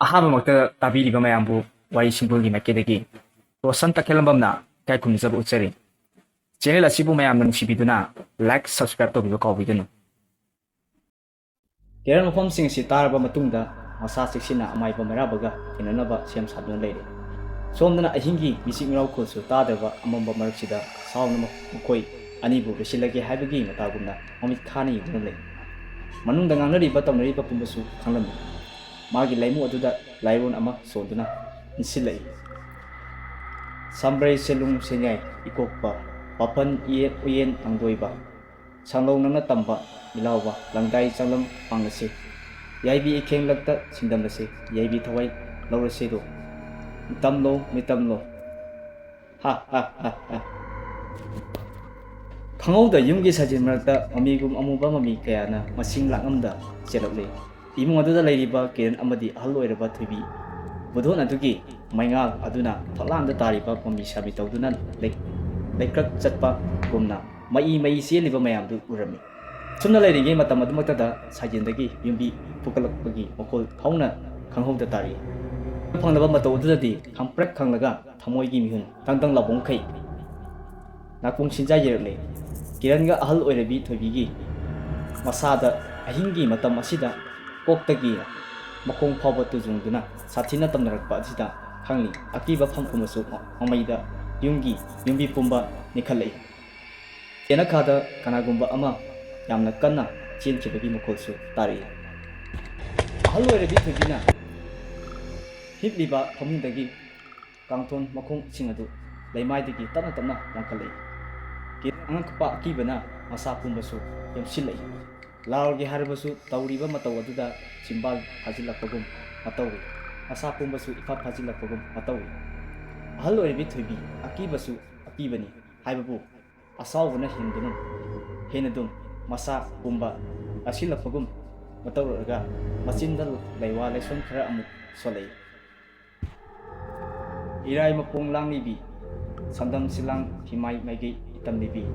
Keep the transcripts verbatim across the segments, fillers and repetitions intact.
ꯑꯍꯥꯟꯕꯃꯛꯇ ꯇꯥꯕꯤꯔꯤꯕ ꯃꯌꯥꯝꯕꯨ ꯋꯥꯔꯤ ꯁꯤꯡꯕꯨꯜꯒꯤ ꯃꯥꯏꯀꯩꯗꯒꯤ ꯔꯣꯁꯟ ꯇꯈꯦꯜꯂꯝꯕꯝꯅ ꯏꯀꯥꯏ ꯈꯨꯝꯅꯖꯕ ꯎꯠꯆꯔꯤ꯫ Channel ꯑꯁꯤꯕꯨ ꯃꯌꯥꯝꯅ ꯅꯨꯡꯁꯤꯕꯤꯗꯨꯅ like, subscribe ꯇꯧꯕꯤꯕ ꯀꯥꯎꯕꯤꯒꯅꯨ꯫ ꯀꯦꯔꯟ ꯋꯥꯐꯝꯁꯤꯡ ꯑꯁꯤ ꯇꯥꯔꯕ ꯃꯇꯨꯡꯗ ꯃꯁꯥ ꯆꯦꯛꯁꯤꯟꯅ ꯑꯃꯥꯏꯕ ꯃꯩꯔꯥꯕꯒ ꯊꯦꯡꯅꯅꯕ ꯁꯦꯝ ꯁꯥꯗꯨꯅ ꯂꯩꯔꯦ꯫ ꯁꯣꯝꯗꯅ ꯑꯍꯤꯡꯒꯤ ꯃꯤꯆꯤꯛ ꯃꯤꯔꯥꯎꯈꯣꯜꯁꯨ ꯇꯥꯗ꯭ꯔꯕ ꯑꯃꯝꯕ ꯃꯔꯛꯁꯤꯗ ꯁꯥꯎꯅ ꯃꯈꯣꯏ ꯑꯅꯤꯕꯨ ꯂꯣꯏꯁꯤꯜꯂꯒꯦ ꯍꯥꯏꯕꯒꯤ ꯃꯇꯥꯒꯨꯝꯅ ꯃꯃꯤꯠ ꯈꯥꯅ ꯌꯦꯡꯗꯨꯅ ꯂꯩ꯫ ꯃꯅꯨꯡꯗ ꯉꯥꯡꯅꯔꯤꯕ ꯇꯧꯅꯔꯤꯕ ꯄꯨꯝꯕꯁꯨ ꯈꯪꯂꯝꯃꯤ꯫ ꯃꯥꯒꯤ ꯂꯩꯃꯨ ꯑꯗꯨꯗ ꯂꯥꯏꯑꯣꯟ ꯑꯃ ꯁꯣꯟꯗꯨꯅ ꯏꯟꯁꯤꯜꯂꯛꯏ꯫ ꯁꯝꯕ꯭ꯔꯩ ꯁꯦꯂꯨꯡ ꯁꯦꯟꯌꯥꯏ ꯏꯀꯣꯛꯄ, ꯄꯥꯐꯟ ꯏꯌꯦ-, ꯎꯌꯦꯟ ꯇꯥꯡꯗꯣꯏꯕ, ꯁꯥꯡꯂꯧ ꯅꯪꯅ ꯇꯝꯕ ꯏꯂꯥꯎꯕ, ꯂꯪꯗꯥꯏ ꯆꯪꯂꯝ ꯄꯥꯡꯂꯁꯤ꯫ ꯌꯥꯏꯕꯤ ꯏꯈꯦꯡꯂꯛꯇ ꯁꯤꯡꯗꯝꯂꯁꯤ, ꯌꯥꯏꯕꯤ ꯊꯋꯥꯏ ꯂꯧꯔꯁꯤꯗꯣ꯫ ꯃꯤꯇꯝꯂꯣ, ꯃꯤꯇꯝꯂꯣ꯫ ꯍꯥ, ꯍꯥ, ꯍꯥ, ꯍꯥ꯫ ꯈꯪꯍꯧꯗ ꯌꯨꯝꯒꯤ ꯁꯥꯖꯤꯟ ꯃꯔꯛꯇ ꯃꯃꯤꯒꯨꯝ ꯑꯃꯨꯕ ꯃꯃꯤ ꯀꯌꯥꯅ ꯃꯁꯤꯡ ꯂꯥꯛꯉꯝꯗ ꯆꯦꯜꯂꯛꯂꯤ꯫ ꯏꯃꯨꯡ ꯑꯗꯨꯗ ꯂꯩꯔꯤꯕ ꯀꯤꯔꯟ ꯑꯃꯗꯤ ꯑꯍꯜ ꯑꯣꯏꯔꯕ ꯊꯣꯏꯕꯤ ꯕꯨꯙꯣꯟ ꯑꯗꯨꯒꯤ ꯃꯩꯉꯥꯜ ꯑꯗꯨꯅ ꯐꯛꯂꯥꯡꯗ ꯇꯥꯔꯤꯕ ꯃꯃꯤ ꯁꯥꯃꯤ ꯇꯧꯗꯨꯅ ꯂꯩ-, ꯂꯩꯀ꯭ꯔꯛ ꯆꯠꯄꯒꯨꯝꯅ ꯃꯩ ꯃꯩ ꯆꯦꯜꯂꯤꯕ ꯃꯌꯥꯝꯗꯨ ꯎꯔꯝꯃꯤ꯫ ꯑꯁꯨꯝꯅ ꯂꯩꯔꯤꯉꯩ ꯃꯇꯝ ꯑꯗꯨꯃꯛꯇꯗ ꯁꯥꯏꯖꯦꯟꯗꯒꯤ ꯌꯨꯝꯕꯤ ꯐꯨꯒꯠꯂꯛꯄꯒꯤ ꯃꯈꯣꯜ ꯍꯧꯅ ꯈꯪꯍꯧꯗ ꯇꯥꯔꯛꯏ꯫ ꯐꯪꯂꯕ ꯃꯇꯧ ꯑꯗꯨꯗꯗꯤ ꯈꯪꯄ꯭ꯔꯦꯛ ꯈꯪꯂꯒ ꯊꯃꯣꯏꯒꯤ ꯃꯤꯍꯨꯟ ꯇꯪ ꯇꯪ ꯂꯥꯎꯕ ꯃꯈꯩ ꯅꯥꯀꯣꯡ ꯁꯤꯟꯖꯥ ꯌꯩꯔꯛꯂꯦ꯫ ꯀꯤꯔꯟꯒ ꯑꯍꯜ ꯑꯣꯏꯔꯕꯤ ꯊꯣꯏꯕꯤꯒꯤ ꯃꯁꯥꯗ ꯑꯍꯤꯡꯒꯤ ꯃꯇꯝ ꯑꯁꯤꯗ ꯀꯣꯛꯇꯒꯤ ꯃꯈꯣꯡ ꯐꯥꯎꯕ ꯇꯨꯖꯨꯡꯗꯨꯅ ꯁꯥꯊꯤꯅ ꯇꯝꯅꯔꯛꯄ ꯑꯁꯤꯗ ꯈꯪꯂꯤ꯫ ꯑꯀꯤꯕ ꯐꯝ ꯄꯨꯝꯕꯁꯨ ꯃꯃꯩꯗ ꯌꯨꯝꯒꯤ ꯌꯨꯝꯕꯤ ꯄꯨꯝꯕ ꯅꯤꯛꯈꯠꯂꯛꯏ꯫ ꯌꯦꯅꯈꯥꯗ ꯀꯅꯥꯒꯨꯝꯕ ꯑꯃ ꯌꯥꯝꯅ ꯀꯟꯅ ꯆꯦꯟꯈꯤꯕꯒꯤ ꯃꯈꯣꯜꯁꯨ ꯇꯥꯔꯛꯏ꯫ ꯑꯍꯜ ꯑꯣꯏꯔꯕꯤ ꯊꯣꯏꯕꯤꯅ ꯍꯤꯞꯂꯤꯕ ꯐꯃꯨꯡꯗꯒꯤ ꯀꯥꯡꯊꯣꯟ ꯃꯈꯣꯡꯁꯤꯡ ꯑꯗꯨ ꯂꯩꯃꯥꯏꯗꯒꯤ ꯇꯞꯅ ꯇꯞꯅ ꯂꯪꯈꯠꯂꯛꯏ꯫ ꯀꯤꯔꯟ ꯑꯉꯛꯄ ꯑꯀꯤꯕꯅ ꯃꯁꯥ ꯄꯨꯝꯕꯁꯨ ꯌꯣꯝꯁꯤꯜꯂꯛꯏ꯫ ꯂꯥꯎꯔꯒꯦ ꯍꯥꯏꯔꯕꯁꯨ ꯇꯧꯔꯤꯕ ꯃꯇꯧ ꯑꯗꯨꯗ ꯆꯤꯝꯕꯥꯜ ꯐꯥꯖꯤꯜꯂꯛꯄꯒꯨꯝ ꯃꯇꯧꯏ꯫ ꯃꯁꯥ ꯄꯨꯝꯕꯁꯨ ꯏꯐꯥ ꯐꯥꯖꯤꯜꯂꯛꯄꯒꯨꯝ ꯃꯇꯧꯏ꯫ ꯑꯍꯜ ꯑꯣꯏꯔꯕꯤ ꯊꯣꯏꯕꯤ ꯑꯀꯤꯕꯁꯨ ꯑꯀꯤꯕꯅꯤ ꯍꯥꯏꯕꯕꯨ ꯑꯁꯥꯎꯕꯅ ꯍꯦꯟꯗꯨꯅ ꯍꯦꯟꯅꯗꯨꯝ ꯃꯁꯥ ꯄꯨꯝꯕ ꯑꯁꯤꯜꯂꯛꯄꯒꯨꯝ ꯃꯇꯧꯔꯛꯂꯒ ꯃꯆꯤꯟꯗ ꯂꯩꯋꯥ ꯂꯩꯁꯣꯟ ꯈꯔ ꯑꯃꯨꯛ ꯁꯣꯜꯂꯛꯏ꯫ ꯏꯔꯥꯏ ꯃꯄꯣꯡ ꯂꯥꯡꯂꯤꯕꯤ, ꯁꯝꯗꯝ ꯁꯤꯂꯥꯡ ꯐꯤꯃꯥꯏ ꯃꯥꯏꯒꯩ ꯏꯇꯝꯂꯤꯕꯤ,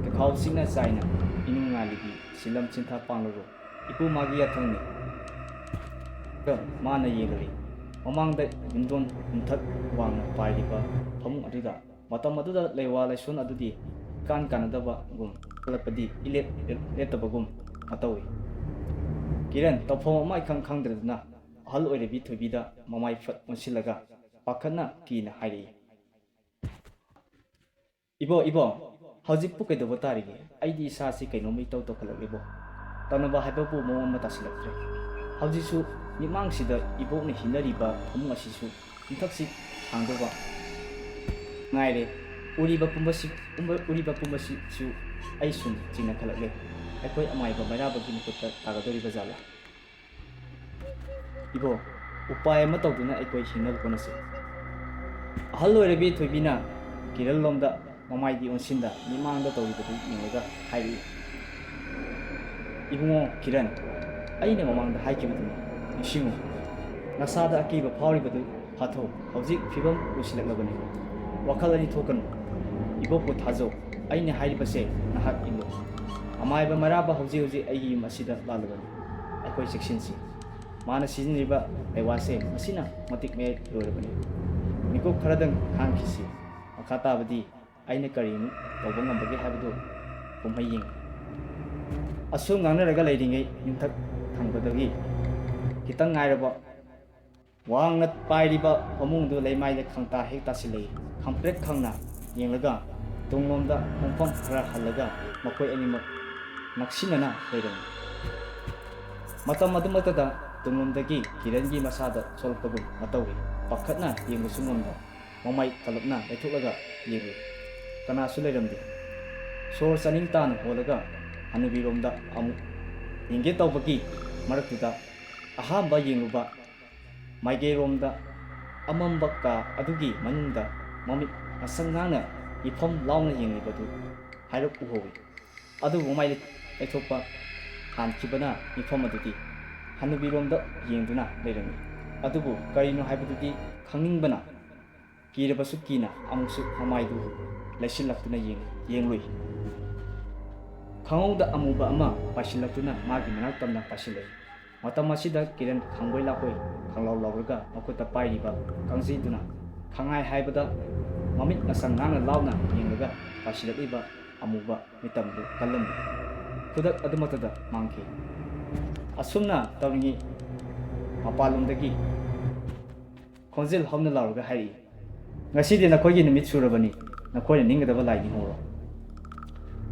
ꯀꯈꯥꯎ ꯁꯤꯡꯅ ꯆꯥꯏꯅ ꯏꯅꯨꯡ ꯉꯥꯜꯂꯤꯕꯤ, ꯁꯤꯂꯝ ꯆꯤꯟꯊꯥ ꯄꯥꯡꯂꯔꯣ, ꯏꯄꯨ ꯃꯥꯒꯤ ꯌꯥꯊꯪꯅꯤ꯫ ꯃꯥꯅ ꯌꯦꯡꯂꯤ꯫ ꯃꯃꯥꯡꯗ ꯌꯨꯝꯗꯣꯟ ꯌꯨꯝꯊꯛ ꯋꯥꯡꯅ ꯄꯥꯏꯔꯤꯕ ꯐꯃꯨꯡ ꯑꯗꯨꯗ ꯃꯇꯝ ꯑꯗꯨꯗ ꯂꯩꯋꯥ ꯂꯩꯁꯣꯟ ꯑꯗꯨꯗꯤ ꯏꯀꯥꯟ ꯀꯥꯟꯅꯗꯕꯒꯨꯝ ꯈꯜꯂꯛꯄꯗꯤ ꯏꯂꯦꯞ ꯂꯦꯞꯇꯕꯒꯨꯝ ꯃꯇꯧꯏ꯫ ꯀꯤꯔꯟ ꯇꯧꯐꯝ ꯑꯃ ꯏꯈꯪ ꯈꯪꯗ꯭ꯔꯗꯨꯅ ꯑꯍꯜ ꯑꯣꯏꯔꯕꯤ ꯊꯣꯏꯕꯤꯗ ꯃꯃꯥꯏ ꯐꯠ ꯑꯣꯟꯁꯤꯜꯂꯒ ꯄꯥꯈꯠꯅ ꯀꯤꯅ ꯍꯥꯏꯔꯛꯏ꯫ "ꯏꯕꯣ, ꯏꯕꯣ, ꯍꯧꯖꯤꯛꯄꯨ ꯀꯩꯗꯧꯕ ꯇꯥꯔꯤꯒꯦ? ꯑꯩꯗꯤ ꯏꯁꯥꯁꯤ ꯀꯩꯅꯣꯝꯃ ꯏꯇꯧ ꯇꯧꯈꯠꯂꯛꯂꯤꯕꯣ꯫ ꯇꯧꯅꯕ ꯍꯥꯏꯕꯕꯨ ꯃꯑꯣꯡ ꯑꯃ ꯇꯥꯁꯤꯜꯂꯛꯇ꯭ꯔꯦ꯫ ꯍꯧꯖꯤꯛꯁꯨ ꯃꯤꯠꯃꯥꯡꯁꯤꯗ ꯏꯕꯣꯛꯅ ꯍꯤꯞꯅꯔꯤꯕ ꯐꯃꯨꯡ ꯑꯁꯤꯁꯨ ꯌꯨꯝꯊꯛꯁꯤ ꯊꯥꯡꯗꯧꯕ ꯉꯥꯏꯔꯦ꯫ ꯎꯔꯤꯕ ꯄꯨꯝꯕꯁꯤ, ꯄꯨꯝꯕ-, ꯎꯔꯤꯕ ꯄꯨꯝꯕꯁꯤꯁꯨ ꯑꯩ ꯁꯨꯝ ꯆꯤꯡꯅꯈꯠꯂꯛꯂꯦ꯫ ꯑꯩꯈꯣꯏ ꯑꯃꯥꯏꯕ ꯃꯩꯔꯥꯕꯒꯤ ꯃꯈꯨꯠꯇ ꯇꯥꯒꯗꯧꯔꯤꯕ ꯖꯥꯠꯂꯥ? ꯏꯕꯣ, ꯎꯄꯥꯏ ꯑꯃ ꯇꯧꯗꯨꯅ ꯑꯩꯈꯣꯏ ꯍꯤꯡꯅꯕ ꯍꯣꯠꯅꯁꯤ꯫" ꯑꯍꯜ ꯑꯣꯏꯔꯕꯤ ꯊꯣꯏꯕꯤꯅ ꯀꯤꯔꯟ ꯂꯣꯝꯗ ꯃꯃꯥꯏꯗꯤ ꯑꯣꯟꯁꯤꯟꯗ ꯃꯤꯠꯃꯥꯡꯗ ꯇꯧꯔꯤꯕꯗꯨ ꯌꯦꯡꯂꯒ ꯍꯥꯏꯔꯛꯏ, "ꯏꯕꯨꯡꯉꯣ ꯀꯤꯔꯟ, ꯑꯩꯅ ꯃꯃꯥꯡꯗ ꯍꯥꯏꯈꯤꯕꯗꯨꯅꯤ, ꯅꯤꯡꯁꯤꯡꯉꯨ꯫ ꯅꯁꯥꯗ ꯑꯀꯤꯕ ꯐꯥꯎꯔꯤꯕꯗꯨ ꯐꯥꯊꯧ꯫ ꯍꯧꯖꯤꯛ ꯐꯤꯕꯝ ꯂꯨꯁꯤꯜꯂꯛꯂꯕꯅꯤ꯫ ꯋꯥꯈꯜ ꯑꯅꯤ ꯊꯣꯛꯀꯅꯨ꯫ ꯏꯕꯣꯛꯄꯨ ꯊꯥꯖꯧ꯫ ꯑꯩꯅ ꯍꯥꯏꯔꯤꯕꯁꯦ ꯅꯍꯥꯛ ꯏꯜꯂꯨ꯫ ꯑꯃꯥꯏꯕ ꯃꯩꯔꯥꯕ ꯍꯧꯖꯤꯛ ꯍꯧꯖꯤꯛ ꯑꯩꯒꯤ ꯌꯨꯝ ꯑꯁꯤꯗ ꯂꯥꯛꯂꯕꯅꯤ꯫ ꯑꯩꯈꯣꯏ ꯆꯦꯛꯁꯤꯟꯁꯤ꯫ ꯃꯥꯅ ꯁꯤꯖꯤꯟꯅꯔꯤꯕ ꯂꯩꯋꯥꯁꯦ ꯃꯁꯤꯅ ꯃꯇꯤꯛ ꯃꯌꯥꯏ ꯂꯣꯏꯔꯕꯅꯤ꯫ ꯃꯤꯀꯨꯞ ꯈꯔꯗꯪ ꯈꯥꯡꯈꯤꯁꯤ꯫ ꯃꯈꯥ ꯇꯥꯕꯗꯤ ꯑꯩꯅ ꯀꯔꯤꯃꯨꯛ ꯇꯧꯕ ꯉꯝꯕꯒꯦ ꯍꯥꯏꯕꯗꯨ ꯀꯨꯝꯍꯩ ꯌꯦꯡꯉꯤ꯫" ꯑꯁꯨꯝ ꯉꯥꯡꯅꯔꯒ ꯂꯩꯔꯤꯉꯩ ꯌꯨꯝꯊꯛ ꯊꯪꯕꯗꯒꯤ ꯈꯤꯇꯪ ꯉꯥꯏꯔꯕ ꯋꯥꯡꯅ ꯄꯥꯏꯔꯤꯕ ꯐꯃꯨꯡꯗꯨ ꯂꯩꯃꯥꯏꯗ ꯈꯪꯇꯥ ꯍꯦꯛ ꯇꯥꯁꯤꯜꯂꯛꯏ꯫ ꯈꯪꯄ꯭ꯔꯦꯛ ꯈꯪꯅ ꯌꯦꯡꯂꯒ ꯇꯨꯡꯂꯣꯝꯗ ꯈꯣꯡꯐꯝ ꯈꯔ ꯍꯜꯂꯒ ꯃꯈꯣꯏ ꯑꯅꯤꯃꯛ ꯅꯛꯁꯤꯟꯅꯅ ꯂꯩꯔꯝꯃꯤ꯫ ꯃꯇꯝ ꯑꯗꯨꯃꯛꯇꯗ ꯇꯨꯡꯂꯣꯝꯗꯒꯤ ꯀꯤꯔꯟꯒꯤ ꯃꯁꯥꯗ ꯁꯣꯛꯂꯛꯄꯒꯨꯝ ꯃꯇꯧꯏ꯫ ꯄꯥꯈꯠꯅ ꯌꯦꯡꯕꯁꯨ ꯉꯝꯗ ꯃꯃꯥꯏ ꯀꯜꯂꯞꯅ ꯂꯩꯊꯣꯛꯂꯒ ꯌꯦꯡꯂꯨꯏ꯫ ꯀꯅꯥꯁꯨ ꯂꯩꯔꯝꯗꯦ꯫ ꯁꯣꯔ ꯆꯥꯅꯤꯡ ꯇꯥꯅ ꯍꯣꯜꯂꯒ ꯍꯅꯨꯕꯤꯔꯣꯝꯗ ꯑꯃꯨꯛ ꯌꯦꯡꯒꯦ ꯇꯧꯕꯒꯤ ꯃꯔꯛꯇꯨꯗ ꯑꯍꯥꯟꯕ ꯌꯦꯡꯂꯨꯕ ꯃꯥꯏꯀꯩꯔꯣꯝꯗ ꯑꯃꯝꯕ ꯀꯥ ꯑꯗꯨꯒꯤ ꯃꯅꯨꯡꯗ ꯃꯃꯤꯠ ꯉꯁꯪ ꯉꯥꯡꯅ ꯃꯤꯐꯝ ꯂꯥꯎꯅ ꯌꯦꯡꯂꯤꯕꯗꯨ ꯍꯥꯏꯔꯞ ꯎꯍꯧꯏ꯫ ꯑꯗꯨꯕꯨ ꯃꯥꯏ ꯂꯩꯊꯣꯛꯄ ꯍꯥꯟꯈꯤꯕꯅ ꯃꯤꯐꯝ ꯑꯗꯨꯗꯤ ꯍꯅꯨꯕꯤꯔꯣꯝꯗ ꯌꯦꯡꯗꯨꯅ ꯂꯩꯔꯝꯃꯤ꯫ ꯑꯗꯨꯕꯨ ꯀꯔꯤꯅꯣ ꯍꯥꯏꯕꯗꯨꯗꯤ ꯈꯪꯅꯤꯡꯕꯅ ꯀꯤꯔꯕꯁꯨ ꯀꯤꯅ ꯑꯃꯨꯛꯁꯨ ꯃꯃꯥꯏꯗꯨ ꯂꯩꯁꯤꯜꯂꯛꯇꯨꯅ ꯌꯦꯡ-, ꯌꯦꯡꯂꯨꯏ꯫ ꯈꯪꯍꯧꯗ ꯑꯃꯨꯕ ꯑꯃ ꯄꯥꯏꯁꯤꯜꯂꯛꯇꯨꯅ ꯃꯥꯒꯤ ꯃꯅꯥꯛ ꯇꯝꯅ ꯄꯥꯏꯁꯤꯜꯂꯛꯏ꯫ ꯃꯇꯝ ꯑꯁꯤꯗ ꯀꯤꯔꯟ ꯈꯪꯕꯣꯏ ꯂꯥꯛꯄꯣꯏ ꯈꯪꯂꯥꯎ ꯂꯥꯎꯔꯒ ꯃꯈꯨꯠꯇ ꯄꯥꯏꯔꯤꯕ ꯀꯥꯡꯖꯩꯗꯨꯅ ꯈꯪꯍꯥꯏ ꯍꯥꯏꯕꯗ ꯃꯃꯤꯠ ꯃꯁꯪ ꯉꯥꯡꯅ ꯂꯥꯎꯅ ꯌꯦꯡꯂꯒ ꯇꯥꯁꯤꯜꯂꯛꯂꯤꯕ ꯑꯃꯨꯕ ꯃꯤꯇꯝꯗꯨ ꯀꯜꯂꯝꯃꯤ꯫ ꯈꯨꯗꯛ ꯑꯗꯨꯃꯛꯇꯗ ꯃꯥꯡꯈꯤ꯫ ꯑꯁꯨꯝꯅ ꯇꯧꯔꯤꯉꯩ ꯃꯄꯥꯟꯂꯣꯝꯗꯒꯤ ꯈꯣꯟꯖꯦꯜ ꯍꯧꯅ ꯂꯥꯎꯔꯒ ꯍꯥꯏꯔꯛꯏ, "ꯉꯁꯤꯗꯤ ꯅꯈꯣꯏꯒꯤ ꯅꯨꯃꯤꯠ ꯁꯨꯔꯕꯅꯤ, ꯅꯈꯣꯏꯅ ꯅꯤꯡꯒꯗꯕ ꯂꯥꯏ ꯅꯤꯡꯍꯧꯔꯣ꯫"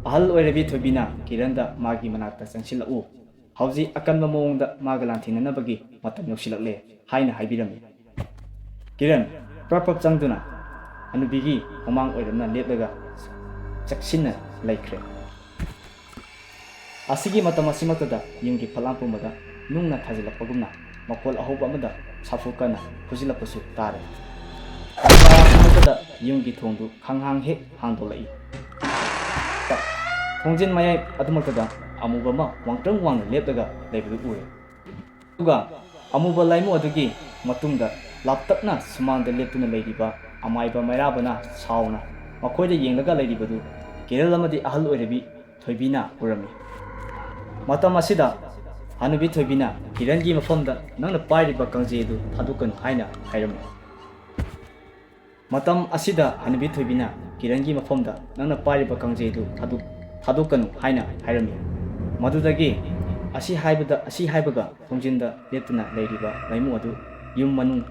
ꯑꯍꯜ ꯑꯣꯏꯔꯕꯤ ꯊꯣꯏꯕꯤꯅ ꯀꯤꯔꯟꯗ ꯃꯥꯒꯤ ꯃꯅꯥꯛꯇ ꯆꯪꯁꯤꯜꯂꯛꯎ, ꯍꯧꯖꯤꯛ ꯑꯀꯟꯕ ꯃꯑꯣꯡꯗ ꯃꯥꯒ ꯂꯥꯟꯊꯦꯡꯅꯅꯕꯒꯤ ꯃꯇꯝ ꯌꯧꯁꯤꯜꯂꯛꯂꯦ ꯍꯥꯏꯅ ꯍꯥꯏꯕꯤꯔꯝꯃꯤ꯫ ꯀꯤꯔꯟ ꯄ꯭ꯔꯞ ꯄ꯭ꯔꯞ ꯆꯪꯗꯨꯅ ꯍꯅꯨꯕꯤꯒꯤ ꯃꯃꯥꯡ ꯑꯣꯏꯔꯝꯅ ꯂꯦꯞꯂꯒ ꯆꯦꯛꯁꯤꯟꯅ ꯂꯩꯈ꯭ꯔꯦ꯫ ꯑꯁꯤꯒꯤ ꯃꯇꯝ ꯑꯁꯤꯃꯛꯇꯗ ꯌꯨꯝꯒꯤ ꯐꯛꯂꯥꯡ ꯄꯨꯝꯕꯗ ꯅꯨꯡꯅ ꯊꯥꯖꯤꯜꯂꯛꯄꯒꯨꯝꯅ ꯃꯈꯣꯜ ꯑꯍꯧꯕ ꯑꯃꯗ ꯁꯥꯐꯨ ꯀꯟꯅ ꯐꯨꯖꯤꯜꯂꯛꯄꯁꯨ ꯇꯥꯔꯦ꯫ ꯇꯥꯟꯖꯥ ꯑꯁꯤꯃꯛꯇꯗ ꯌꯨꯝꯒꯤ ꯊꯣꯡꯗꯨ ꯈꯪꯍꯥꯡ ꯍꯦꯛ ꯍꯥꯡꯗꯣꯛꯂꯛꯏ꯫ ꯊꯣꯡꯖꯤꯟ ꯃꯌꯥꯏ ꯑꯗꯨꯃꯛꯇꯗ ꯑꯃꯨꯕ ꯑꯃ ꯋꯥꯡꯇ꯭ꯔꯪ ꯋꯥꯡꯅ ꯂꯦꯞꯂꯒ ꯂꯩꯕꯗꯨ ꯎꯔꯦ꯫ ꯑꯗꯨꯒ ꯑꯃꯨꯕ ꯂꯥꯏꯃꯨ ꯑꯗꯨꯒꯤ ꯃꯇꯨꯡꯗ ꯂꯥꯞꯇꯛꯅ ꯁꯨꯃꯥꯡꯗ ꯂꯦꯞꯇꯨꯅ ꯂꯩꯔꯤꯕ ꯑꯃꯥꯏꯕ ꯃꯩꯔꯥꯕꯅ ꯁꯥꯎꯅ ꯃꯈꯣꯏꯗ ꯌꯦꯡꯂꯒ ꯂꯩꯔꯤꯕꯗꯨ ꯀꯦꯔꯜ ꯑꯃꯗꯤ ꯑꯍꯜ ꯑꯣꯏꯔꯕꯤ ꯊꯣꯏꯕꯤꯅ ꯎꯔꯝꯃꯤ꯫ ꯃꯇꯝ ꯑꯁꯤꯗ ꯍꯅꯨꯕꯤ ꯊꯣꯏꯕꯤꯅ ꯀꯤꯔꯟꯒꯤ ꯃꯐꯝꯗ "ꯅꯪꯅ ꯄꯥꯏꯔꯤꯕ ꯀꯥꯡꯖꯩ ꯑꯗꯨ ꯊꯥꯗꯣꯛꯀꯅꯨ" ꯍꯥꯏꯅ ꯍꯥꯏꯔꯝꯃꯤ꯫ ꯃꯇꯝ ꯑꯁꯤꯗ ꯍꯅꯨꯕꯤ ꯊꯣꯏꯕꯤꯅ ꯀꯤꯔꯟꯒꯤ ꯃꯐꯝꯗ "ꯅꯪꯅ ꯄꯥꯏꯔꯤꯕ ꯀꯥꯡꯖꯩ ꯑꯗꯨ ꯊꯥꯗꯣꯛ-, ꯊꯥꯗꯣꯛꯀꯅꯨ" ꯍꯥꯏꯅ ꯍꯥꯏꯔꯝꯃꯤ꯫ ꯃꯗꯨꯗꯒꯤ ꯑꯁꯤ ꯍꯥꯏꯕꯗ, ꯑꯁꯤ ꯍꯥꯏꯕꯒ ꯊꯣꯡꯖꯤꯟꯗ ꯂꯦꯞꯇꯨꯅ ꯂꯩꯔꯤꯕ ꯂꯥꯏꯃꯨ ꯑꯗꯨ ꯌꯨꯝ ꯃꯅꯨꯡ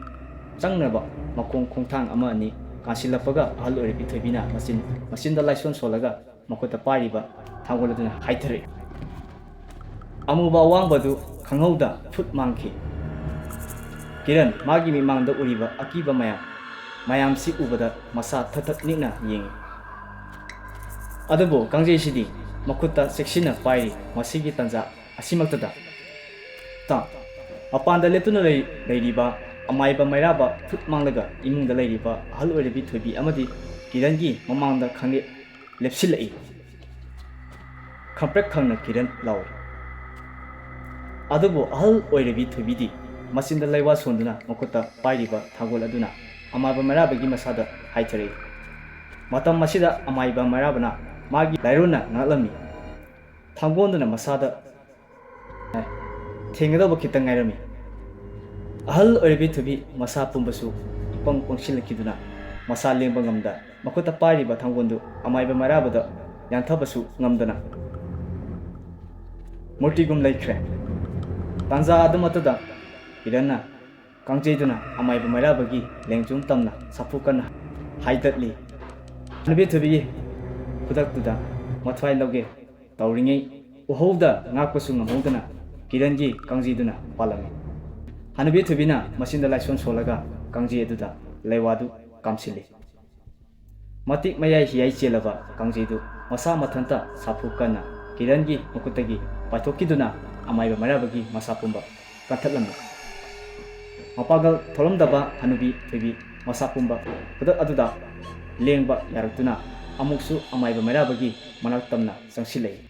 ꯆꯪꯅꯕ ꯃꯈꯣꯡ ꯈꯣꯡꯊꯥꯡ ꯑꯃ ꯑꯅꯤ ꯀꯥꯟꯁꯤꯜꯂꯛꯄꯒ ꯑꯍꯜ ꯑꯣꯏꯔꯕꯤ ꯊꯣꯏꯕꯤꯅ ꯃꯆꯤꯟ, ꯃꯆꯤꯟꯗ ꯂꯥꯏꯁꯣꯟ ꯁꯣꯜꯂꯒ ꯃꯈꯨꯠꯇ ꯄꯥꯏꯔꯤꯕ ꯊꯥꯡꯒꯣꯜ ꯑꯗꯨꯅ ꯍꯥꯏꯊꯔꯛꯏ꯫ ꯑꯃꯨꯕ ꯑꯋꯥꯡꯕꯗꯨ ꯈꯪꯍꯧꯗ ꯐꯨꯠ ꯃꯥꯡꯈꯤ꯫ ꯀꯤꯔꯟ ꯃꯥꯒꯤ ꯃꯤꯠꯃꯥꯡꯗ ꯎꯔꯤꯕ ꯑꯀꯤꯕ ꯃꯌꯥꯝ, ꯃꯌꯥꯝꯁꯤ ꯎꯕꯗ ꯃꯁꯥ ꯊꯛ ꯊꯛ ꯅꯤꯛꯅ ꯌꯦꯡꯉꯤ꯫ ꯑꯗꯨꯕꯨ ꯀꯥꯡꯖꯩꯁꯤꯗꯤ ꯃꯈꯨꯠꯇ ꯆꯦꯛꯁꯤꯟꯅ ꯄꯥꯏꯔꯤ꯫ ꯃꯁꯤꯒꯤ ꯇꯥꯟꯖꯥ ꯑꯁꯤꯃꯛꯇꯗ ꯇ ꯃꯄꯥꯟꯗ ꯂꯦꯞꯇꯨꯅ ꯂꯩ-, ꯂꯩꯔꯤꯕ ꯑꯃꯥꯏꯕ ꯃꯩꯔꯥꯕ ꯐꯨꯠ ꯃꯥꯡꯂꯒ ꯏꯃꯨꯡꯗ ꯂꯩꯔꯤꯕ ꯑꯍꯜ ꯑꯣꯏꯔꯕꯤ ꯊꯣꯏꯕꯤ ꯑꯃꯗꯤ ꯀꯤꯔꯟꯒꯤ ꯃꯃꯥꯡꯗ ꯈꯪꯂꯦꯞ ꯂꯦꯞꯁꯤꯜꯂꯛꯏ꯫ ꯈꯪꯄ꯭ꯔꯦꯛ ꯈꯪꯅ ꯀꯤꯔꯟ ꯂꯥꯎꯏ꯫ ꯑꯗꯨꯕꯨ ꯑꯍꯜ ꯑꯣꯏꯔꯕꯤ ꯊꯣꯏꯕꯤꯗꯤ ꯃꯆꯤꯟꯗ ꯂꯩꯋꯥ ꯁꯣꯟꯗꯨꯅ ꯃꯈꯨꯠꯇ ꯄꯥꯏꯔꯤꯕ ꯊꯥꯡꯒꯣꯜ ꯑꯗꯨꯅ ꯑꯃꯥꯏꯕ ꯃꯩꯔꯥꯕꯒꯤ ꯃꯁꯥꯗ ꯍꯥꯏꯊꯔꯛꯏ꯫ ꯃꯇꯝ ꯑꯁꯤꯗ ꯑꯃꯥꯏꯕ ꯃꯩꯔꯥꯕꯅ ꯃꯥꯒꯤ ꯂꯥꯏꯔꯣꯟꯅ ꯉꯥꯛꯂꯝꯃꯤ꯫ ꯊꯥꯡꯒꯣꯟꯗꯨꯅ ꯃꯁꯥꯗ, ꯊꯦꯡꯒꯗꯧꯕ ꯈꯤꯇꯪ ꯉꯥꯏꯔꯝꯃꯤ꯫ ꯑꯍꯜ ꯑꯣꯏꯔꯕꯤ ꯊꯣꯏꯕꯤ ꯃꯁꯥ ꯄꯨꯝꯕꯁꯨ ꯏꯄꯪ ꯄꯪꯁꯤꯜꯂꯛꯈꯤꯗꯨꯅ ꯃꯁꯥ ꯂꯦꯡꯕ ꯉꯝꯗ ꯃꯈꯨꯠꯇ ꯄꯥꯏꯔꯤꯕ ꯊꯥꯡꯒꯣꯜꯗꯨ ꯑꯃꯥꯏꯕ ꯃꯩꯔꯥꯕꯗ ꯌꯥꯟꯊꯕꯁꯨ ꯉꯝꯗꯅ ꯃꯨꯔꯇꯤꯒꯨꯝ ꯂꯩꯈ꯭ꯔꯦ꯫ ꯇꯥꯟꯖꯥ ꯑꯗꯨꯃꯛꯇꯗ ꯀꯤꯔꯟꯅ ꯀꯥꯡꯖꯩꯗꯨꯅ ꯑꯃꯥꯏꯕ ꯃꯩꯔꯥꯕꯒꯤ ꯂꯦꯡꯖꯨꯝ ꯇꯝꯅ ꯁꯥꯐꯨ ꯀꯟꯅ ꯍꯥꯏꯗꯠꯂꯤ꯫ ꯍꯅꯨꯕꯤ ꯊꯣꯏꯕꯤꯒꯤ ꯈꯨꯗꯛꯇꯨꯗ ꯃꯊ꯭ꯋꯥꯏ ꯂꯧꯒꯦ ꯇꯧꯔꯤꯉꯩ ꯎꯍꯧꯗ ꯉꯥꯛꯄꯁꯨ ꯉꯝꯍꯧꯗꯅ ꯀꯤꯔꯟꯒꯤ ꯀꯥꯡꯖꯩꯗꯨꯅ ꯄꯥꯜꯂꯝꯃꯤ꯫ ꯍꯅꯨꯕꯤ ꯊꯣꯏꯕꯤꯅ ꯃꯆꯤꯟꯗ ꯂꯥꯏꯁꯣꯟ ꯁꯣꯜꯂꯒ ꯀꯥꯡꯖꯩ ꯑꯗꯨꯗ ꯂꯩꯋꯥꯗꯨ ꯀꯥꯝꯁꯤꯜꯂꯤ꯫ ꯃꯇꯤꯛ ꯃꯌꯥꯏ ꯍꯤꯌꯥꯏ ꯆꯦꯜꯂꯕ ꯀꯥꯡꯖꯩꯗꯨ ꯃꯁꯥ ꯃꯊꯟꯇ ꯁꯥꯐꯨ ꯀꯟꯅ ꯀꯤꯔꯟꯒꯤ ꯃꯈꯨꯠꯇꯒꯤ ꯄꯥꯏꯊꯣꯛꯈꯤꯗꯨꯅ ꯑꯃꯥꯏꯕ ꯃꯩꯔꯥꯕꯒꯤ ꯃꯁꯥ ꯄꯨꯝꯕ ꯀꯟꯊꯠꯂꯝꯃꯤ꯫ ꯃꯄꯥꯡꯒꯜ ꯊꯣꯛꯂꯝꯗꯕ ꯍꯅꯨꯕꯤ ꯊꯣꯏꯕꯤ ꯃꯁꯥ ꯄꯨꯝꯕ ꯈꯨꯗꯛ ꯑꯗꯨꯗ ꯂꯦꯡꯕ ꯌꯥꯔꯛꯇꯨꯅ ꯑꯃꯨꯛꯁꯨ ꯑꯃꯥꯏꯕ ꯃꯩꯔꯥꯕꯒꯤ ꯃꯅꯥꯛ ꯇꯝꯅ ꯆꯪꯁꯤꯜꯂꯛꯏ꯫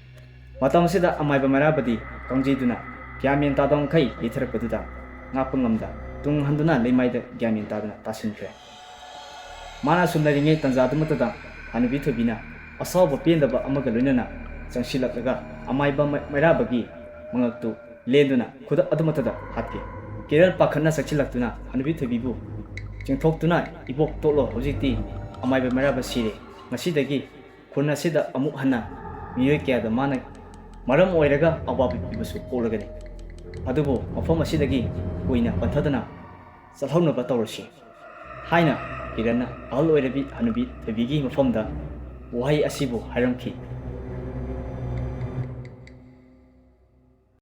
ꯃꯇꯝ ꯑꯁꯤꯗ ꯑꯃꯥꯏꯕ ꯃꯩꯔꯥꯕꯗꯤ ꯀꯥꯡꯖꯩꯗꯨꯅ ꯒ꯭ꯌꯥꯟ ꯃꯦꯟ ꯇꯥꯗꯕ ꯃꯈꯩ ꯌꯩꯊꯔꯛꯄꯗꯨꯗ ꯉꯥꯛꯄ ꯉꯝꯗ ꯇꯨꯡ ꯍꯟꯗꯨꯅ ꯂꯩꯃꯥꯏꯗ ꯒ꯭ꯌꯥꯟ ꯃꯦꯟ ꯇꯥꯗꯅ ꯇꯥꯁꯤꯟꯈ꯭ꯔꯦ꯫ ꯃꯥꯅ ꯑꯁꯨꯝ ꯂꯩꯔꯤꯉꯩ ꯇꯟꯖꯥ ꯑꯗꯨꯃꯛꯇꯗ ꯍꯅꯨꯕꯤ ꯊꯣꯏꯕꯤꯅ ꯑꯁꯥꯎꯕ ꯄꯦꯟꯗꯕ ꯑꯃꯒ ꯂꯣꯏꯅꯅ ꯆꯪꯁꯤꯜꯂꯛꯂꯒ ꯑꯃꯥꯏꯕ ꯃꯩ-, ꯃꯩꯔꯥꯕꯒꯤ ꯃꯉꯛꯇꯨ ꯂꯦꯟꯗꯨꯅ ꯈꯨꯗꯛ ꯑꯗꯨꯃꯛꯇꯗ ꯍꯥꯠꯈꯤ꯫ ꯀꯤꯔꯟ ꯄꯥꯈꯠꯅ ꯆꯪꯁꯤꯜꯂꯛꯇꯨꯅ ꯍꯅꯨꯕꯤ ꯊꯣꯏꯕꯤꯕꯨ ꯆꯤꯡꯊꯣꯛꯇꯨꯅ, "ꯏꯕꯣꯛ ꯇꯣꯛꯂꯣ, ꯍꯧꯖꯤꯛꯇꯤ ꯑꯃꯥꯏꯕ ꯃꯩꯔꯥꯕ ꯁꯤꯔꯦ꯫ ꯉꯁꯤꯗꯒꯤ ꯈꯨꯟ ꯑꯁꯤꯗ ꯑꯃꯨꯛ ꯍꯟꯅ ꯃꯤꯑꯣꯏ ꯀꯌꯥꯗ ꯃꯥꯅ ꯃꯔꯝ ꯑꯣꯏꯔꯒ ꯑꯋꯥꯕ ꯄꯤꯕꯁꯨ ꯄꯣꯛꯂꯒꯅꯤ꯫ ꯑꯗꯨꯕꯨ ꯃꯐꯝ ꯑꯁꯤꯗꯒꯤ ꯀꯨꯏꯅ ꯄꯟꯊꯗꯅ ꯆꯠꯍꯧꯅꯕ ꯇꯧꯔꯁꯤ" ꯍꯥꯏꯅ ꯀꯤꯔꯟꯅ ꯑꯍꯜ ꯑꯣꯏꯔꯕꯤ ꯍꯅꯨꯕꯤ ꯊꯣꯏꯕꯤꯒꯤ ꯃꯐꯝꯗ ꯋꯥꯍꯩ ꯑꯁꯤꯕꯨ ꯍꯥꯏꯔꯝꯈꯤ꯫